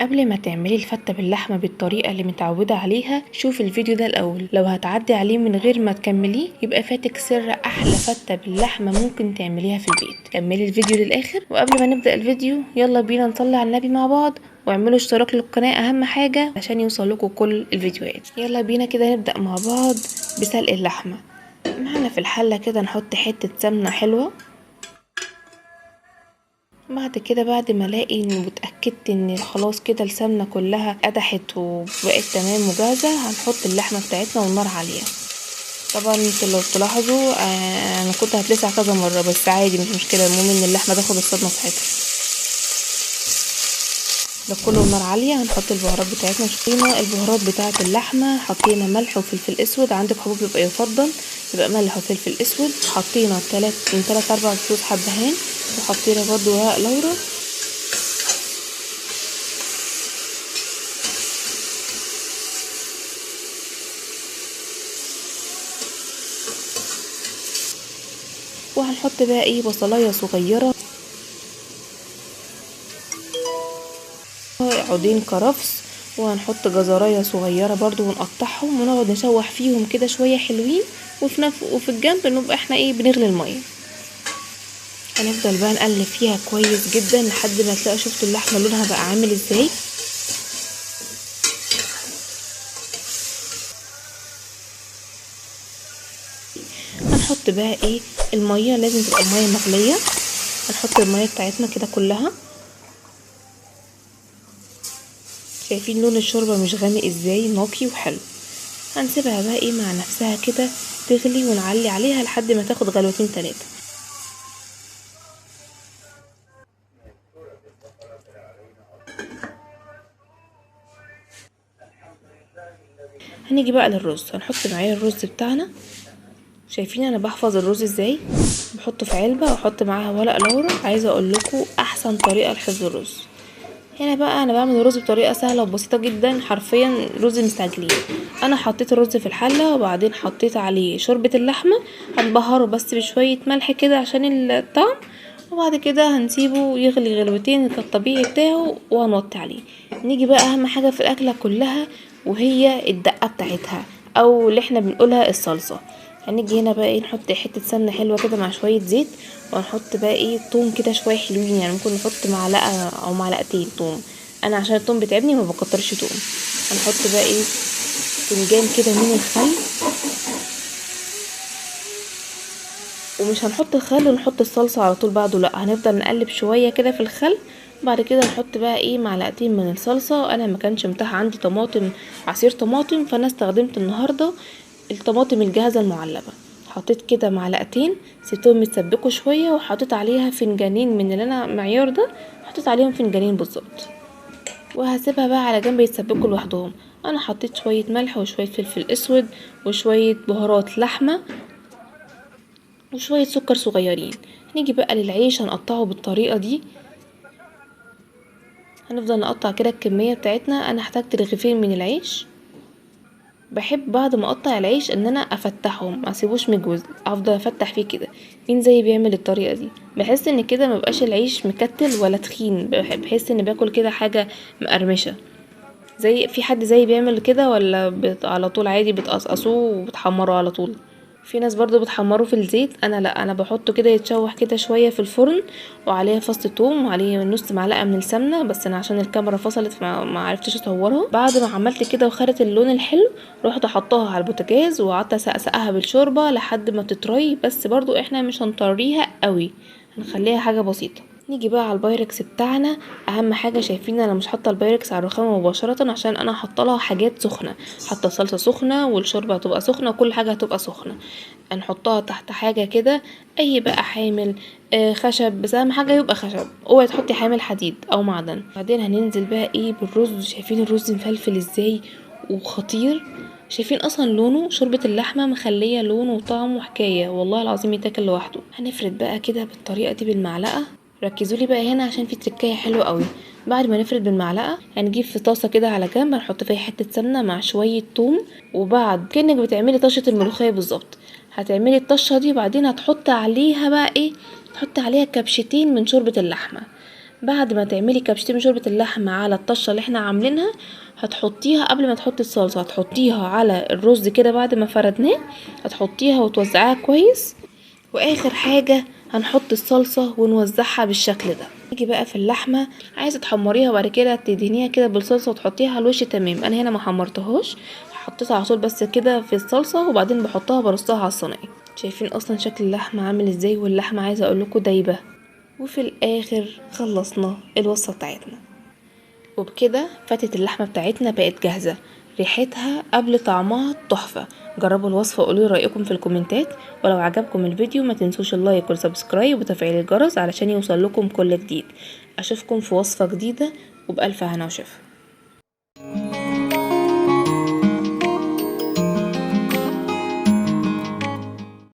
قبل ما تعملي الفتة باللحمة بالطريقة اللي متعودة عليها شوفي الفيديو ده الأول، لو هتعدي عليه من غير ما تكمليه يبقى فاتك سر أحلى فتة باللحمة ممكن تعمليها في البيت. كملي الفيديو للآخر، وقبل ما نبدأ الفيديو يلا بينا نصلي على النبي مع بعض، واعملوا اشتراك للقناة أهم حاجة عشان يوصلكوا كل الفيديوهات. يلا بينا كده نبدأ مع بعض بسلق اللحمة. معنا في الحلة كده نحط حتة سمنة حلوة. بعد كده بعد ما الاقي ان اتاكدت ان خلاص كده السمنة كلها قدحت وبقت تمام وجاهزة، هنحط اللحمة بتاعتنا والنار عالية. طبعا انتوا لو تلاحظوا انا كنت هتلسع كذا مرة، بس عادي مش مشكلة، المهم ان اللحمة تاخد الصدمة بتاعتها. ده كله النار عالية. هنحط البهارات بتاعتنا، حطينا البهارات بتاعه اللحمة، حطينا ملح وفلفل اسود، عندك حبوب يبقى يفضل يبقى ملح وفلفل اسود، حطينا 3 4 فصوص حبهان، وحطينا برضو ورق لورا. وهنحط بقى ايه بصلايه صغيرة، عودين كرفس، وهنحط جزرايه صغيرة برضو ونقطعهم ونقعد نشوح فيهم كده شوية حلوين، وفي الجنب نبقى احنا ايه بنغلي المية. هنفضل بقى نقلب فيها كويس جدا لحد ما تلاقوا شفتوا اللحمة لونها بقى عامل ازاي. هنحط بقى ايه المية، لازم تبقى المية مغليه. هنحط المية بتاعتنا كده كلها. شايفين لون الشوربة مش غامق ازاي، نقي وحلو. هنسيبها بقى ايه مع نفسها كده تغلي، ونعلي عليها لحد ما تاخد غلوتين 3. هنيجي بقى للرز. هنحط معايا الرز بتاعنا. شايفين انا بحفظ الرز ازاي؟ بحطه في علبة واحط معاها ورق لورا. عايزه اقول لكم احسن طريقه لحفظ الرز. هنا بقى انا بعمل الرز بطريقة سهلة وبسيطة جدا، حرفيا رز مستعجلين. انا حطيت الرز في الحلة وبعدين حطيت عليه شوربة اللحمة، هنبهره بس بشوية ملح كده عشان الطعم، وبعد كده هنسيبه يغلي غلوتين كالطبيعي بتاعه وهنوطي عليه. نيجي بقى اهم حاجة في الاكلة كلها وهي الدقة بتاعتها او اللي احنا بنقولها الصلصه. هنيجي هنا بقى ايه نحط حتة سمنه حلوة كده مع شوية زيت، وهنحط بقى ايه توم كده شوية حلوين، يعني ممكن نحط معلقه او معلقتين توم، انا عشان التوم بتعبني ما بكترش توم. هنحط بقى ايه فنجان كده من الخل، ومش هنحط الخل ونحط الصلصه على طول بعده، لا هنفضل نقلب شوية كده في الخل. بعد كده نحط بقى ايه معلقتين من الصلصه. انا ما كانش متاح عندي طماطم، عصير طماطم، فانا استخدمت النهارده الطماطم الجاهزة المعلبه. حطيت كده معلقتين، سبتهم يتسبكوا شوية، وحطيت عليها فنجانين من اللي انا معيار ده، حطيت عليهم فنجانين بالظبط، وهسيبها بقى على جنب يتسبكوا لوحدهم. انا حطيت شوية ملح وشوية فلفل اسود وشوية بهارات لحمه وشوية سكر صغيرين. نيجي بقى للعيش، هنقطعه بالطريقة دي. هنفضل نقطع كده الكمية بتاعتنا. انا احتاجت رغيفين من العيش. بحب بعد ما اقطع العيش ان انا افتحه، ما اسيبوش مجوز، افضل افتح فيه كده. مين زي بيعمل الطريقة دي؟ بحس ان كده ما بقاش العيش مكتل ولا تخين، بحس ان باكل كده حاجة مقرمشه. زي في حد زي بيعمل كده ولا على طول عادي بتقصقصوه وبتحمره على طول؟ في ناس برضو بتحمره في الزيت، انا لا، انا بحطه كده يتشوح كده شوية في الفرن، وعليه فص ثوم وعليه نص معلقه من السمنة، بس انا عشان الكاميرا فصلت ما عرفتش اصورها. بعد ما عملت كده وخدت اللون الحلو، رحت حطاها على البوتاجاز وقعدت اسقسقها بالشوربه لحد ما تطري، بس برضو احنا مش هنطريها قوي، هنخليها حاجة بسيطة. نيجي بقى على البايركس بتاعنا. اهم حاجة شايفين انا مش حاطه البايركس على الرخامه مباشرة عشان انا حاطه لها حاجات سخنة، حاطه صلصه سخنة والشوربه هتبقى سخنة وكل حاجة هتبقى سخنة. هنحطها تحت حاجة كده، اي بقى حامل خشب، بس اهم حاجة يبقى خشب، اوعي تحطي حامل حديد او معدن. بعدين هننزل بقى ايه بالرز. شايفين الرز مفلفل ازاي وخطير، شايفين اصلا لونه، شوربة اللحمة مخليه لونه وطعمه حكاية، والله العظيم يتاكل لوحده. هنفرد بقى كده بالطريقة دي بالمعلقه. ركزوا لي بقى هنا عشان في تركايه حلوة قوي. بعد ما نفرد بالمعلقه هنجيب في طاسه كده على جنب، هنحط فيها حتة سمنه مع شوية ثوم، وبعد كانك بتعملي طشه الملوخية بالظبط هتعملي الطشه دي، وبعدين هتحط عليها بقى ايه، تحط عليها كبشتين من شوربة اللحمة. بعد ما تعملي كبشتين من شوربة اللحمة على الطشه اللي احنا عاملينها، هتحطيها قبل ما تحطي الصلصه، هتحطيها على الرز كده بعد ما فردناه، هتحطيها وتوزعيها كويس. واخر حاجة هنحط الصلصه ونوزعها بالشكل ده. نيجي بقى في اللحمة، عايزه تحمريها وبعد كده تدهنيها كده بالصلصه وتحطيها على الوش، تمام. انا هنا ما حمرتهاش، حطيتها على طول بس كده في الصلصه، وبعدين بحطها برصها على الصينية. شايفين اصلا شكل اللحمة عامل ازاي؟ واللحمة عايزه اقول لكم دايبه. وفي الاخر خلصنا الوصفة بتاعتنا، وبكده فتة اللحمة بتاعتنا بقت جاهزة، ريحتها قبل طعمها تحفة. جربوا الوصفة وقولوا رايكم في الكومنتات، ولو عجبكم الفيديو ما تنسوش ال like وال subscribe وتفعيل الجرس علشان يوصل لكم كل جديد. اشوفكم في وصفه جديدة، وبألف هنا وشفا.